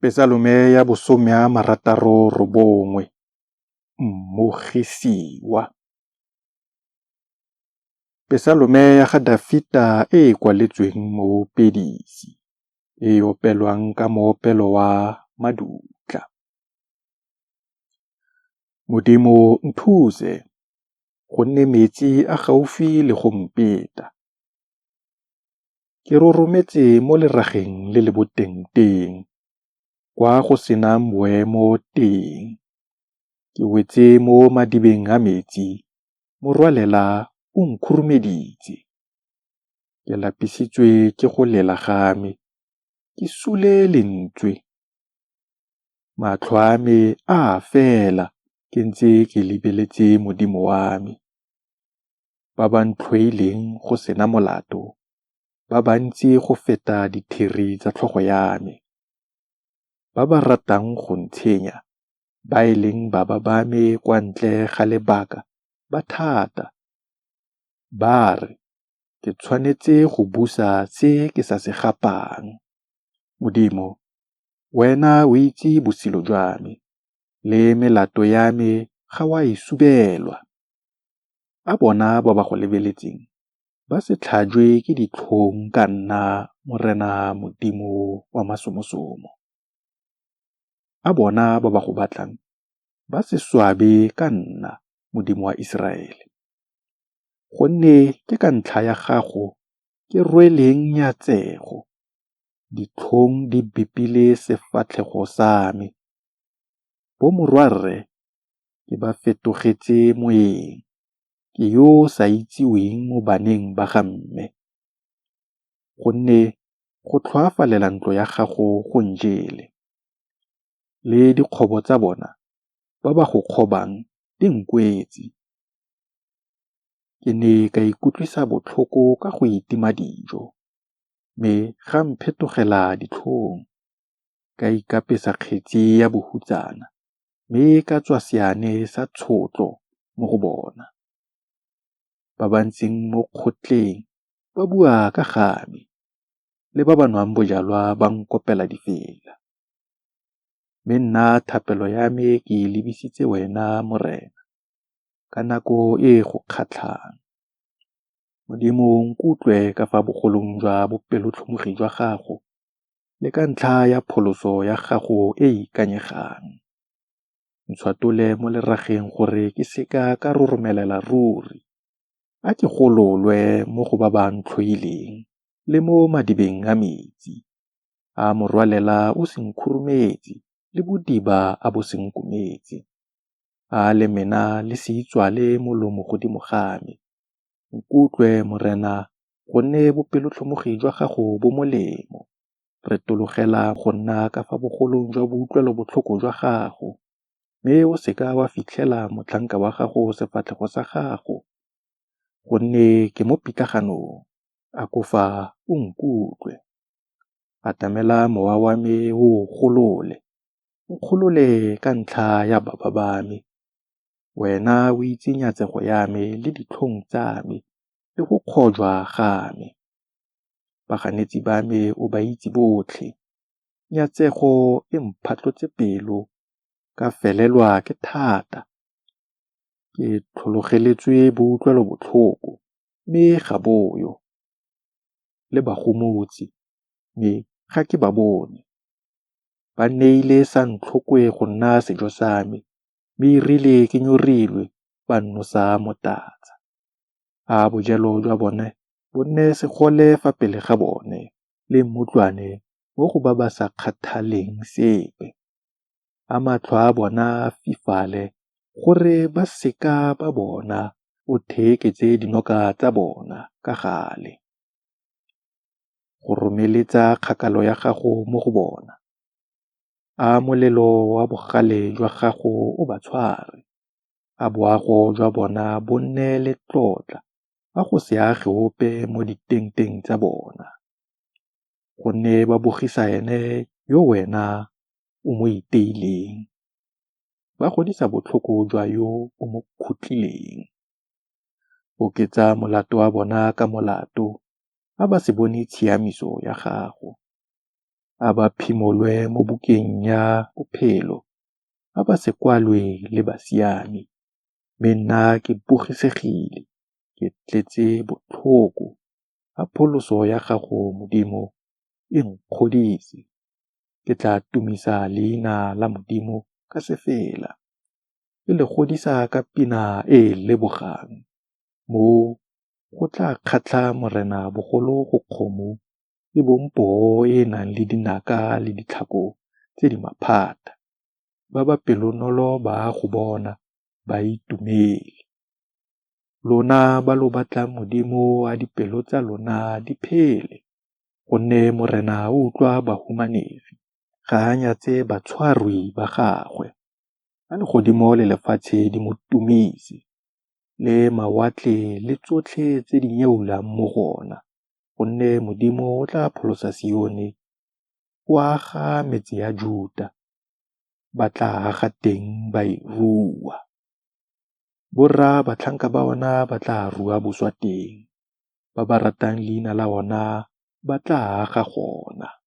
Pesalome ya bo 69, Mmogisiwa. Pesalome ya ga Dafita e e kwaletsweng moopedisi, e e opelwang ka moopelo wa Madutla. Modimo nthuse, gonne metsi a gaufi le go mpeta. Ke rorometse mo lerageng le le botengteng, kwa go se nang boemo teng. Ke wetse mo madibeng a metsi, morwalela o nkhurumeditse. Ke lapisitswe ke go lela ga me, ke sule lentswe. Matlho a me a a fela ke ntse ke lebeletse Modimo wa me. Ba ba ntlhoileng go se na molato ba bantsi go feta dithiri tsa tlhogo ya me. Ba ba ratang go ntshenya, ba e leng baba ba me kwa ntle ga lebaka ba thata. Ba re, Ke tshwanetse go busa se ke sa se gapang. Modimo, wena o itse bosilo jwa me, le melato ya me ga o a e subelwa. A bona ba ba go lebeletseng ba se tlhajwe ke ditlhong ka nna, Morena Modimo wa masomosomo. A bona ba ba go batlang ba se swabe ka nna, Modimo wa Iseraele. Gonne ke ka ntlha ya gago ke rweleng nyatsego, ditlhong di bipile sefatlhego sa me. Bomorwarre ke ba fetogetse moeng, ke yo o sa itsiweng mo baneng ba ga mme. Gonne go tlhoafalela ntlo ya gago go njele, le dikgobo tsa bona ba ba go kgobang di nkwetse. Ke ne ka ikutlwisa botlhoko ka go itima dijo, mme ga mphetogela ditlhong. Ka ikapesa kgetsi ya bohutsana, mme ka tswa seane sa tshotlo mo go bona. Ba ba ntseng mo kgotleng ba bua ka ga me, le ba ba nwang bojalwa ba nkopela difela. Mme nna thapelo ya me ke e lebisitse wena, Morena, ka nako e e go kgatlhang. Modimo nkutlwe ka fa bogolong jwa bopelotlhomogi jwa gago le ka ntlha ya pholoso ya gago e e ikanyegang. Ntshwatole mo lerageng gore ke se ka ka roromelela ruri. A ke gololwe mo go ba ba ntlhoileng le mo madibeng a metsi. A morwalela o se nkhurumetse le bodiba a bo se nkometse. A lemena le se itswale molomo godimo ga me. Nkutlwe, Morena, gonne bopelotlhomogi jwa gago bo molemo. Retologela go nna ka fa bogolong jwa boutlwelobotlhoko jwa gago, mme o se ka wa fitlhela motlhanka wa gago sefatlhego sa gago, gonne ke mo pitlaganong. Akofa o nkutlwe. Atamela mowa wa me o o golole, nkgolole ka ntlha ya baba ba me. Wena o itse nyatsego ya me le ditlhong tsa me le go kgojwa ga me. Baganetsi ba me o ba itse botlhe. Nyatsego e mphatlotse pelo, ka felelwa ke thata. Ke tlhologeletswe boutlwelobotlhoko, mme ga bo yo, le bagomotsi, mme ga ke ba bone. Ba nneile santlhokwe go nna sejo sa me, mme e rile ke nyorilwe ba nnosa motatsa. A bojelo jwa bone bo nne segole fa pele ga bone, le mmutlwane mo go ba ba sa kgathaleng sepe. A matlho a bona a fifale gore ba se ka ba bona, o theeketse dinoka tsa bona ka gale. Goromeletsa kgakalo ya gago mo go bona. A molelo wa bogale jwa gago o ba tshware. A boago jwa bona bo nne letlotla, a go se age ope mo ditenteng tsa bona. Gonne ba bogisa ene yo wena o mo iteileng, ba godisa botlhoko jwa yo o mo khutlileng. Oketsa molato wa bona ka molato, a ba se bone tshiamiso ya gago. A ba phimolwe mo bukeng ya bophelo, a ba se kwalwe le basiami. Mme nna ke bogisegile, ke tletse botlhoko, a pholoso ya gago Modimo e nkgodise. Ke tla tumisa leina la Modimo ka sefela, ke le godisa ka pina e e lebogang. Mo go tla kgatlha Morena bogolo go kgomo e bong poo e e nang le dinaka le ditlhako tse di maphata. Ba ba pelonolo ba a go bona, ba itumele. Lona ba lo batlang Modimo a dipelo tsa lona di phele! Gonne Morena o utlwa bahumanegi, ga a nyatse batshwarwi ba gagwe. A legodimo le lefatshe di mo tumise, le mawatle le tsotlhe tse di nyeulang mo go ona. Gonne Modimo o tla pholosa Sione, o aga metse ya Juta, ba tla aga teng ba e rua. Borra batlhanka ba ona ba tla rua boswa teng, ba ba ratang leina la ona ba tla aga gona.